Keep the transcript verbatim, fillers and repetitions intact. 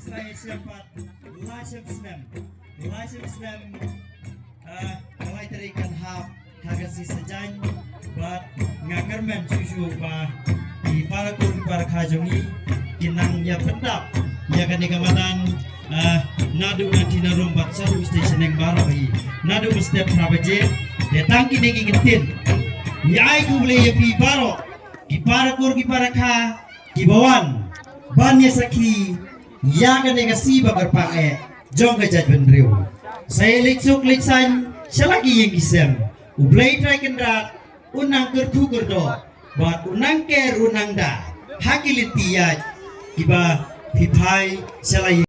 Sa ïashem pat la shem snem, la shem snem. Ah, ka lai tarik kan hap ha ka sngi Saitjaiñ, bad nga kyrmen shuh shuh ba ki para kur ki para kha jong ngi kin nang ïa pyndap ïa kane ka madan, ah, naduh nanti na rum bad shaduh station eng baroh hi, naduh mynstep phra baje. Te tang kine ki ktien ngi ai khublei ïa phi baroh ki para kur ki para kha kiba wan ban ïa sakhi ïa kane ka sngi ba kyrpang eh jong ka jaitbynriew. Sa ïa leit suk leit saiñ sha la ki ïing ki sem. U Blei Trai Kynrad un nang kyrkhu kyrdoh bad un nang ker un nang da ha ki lynti ïaid kiba phi phai sha la ïing.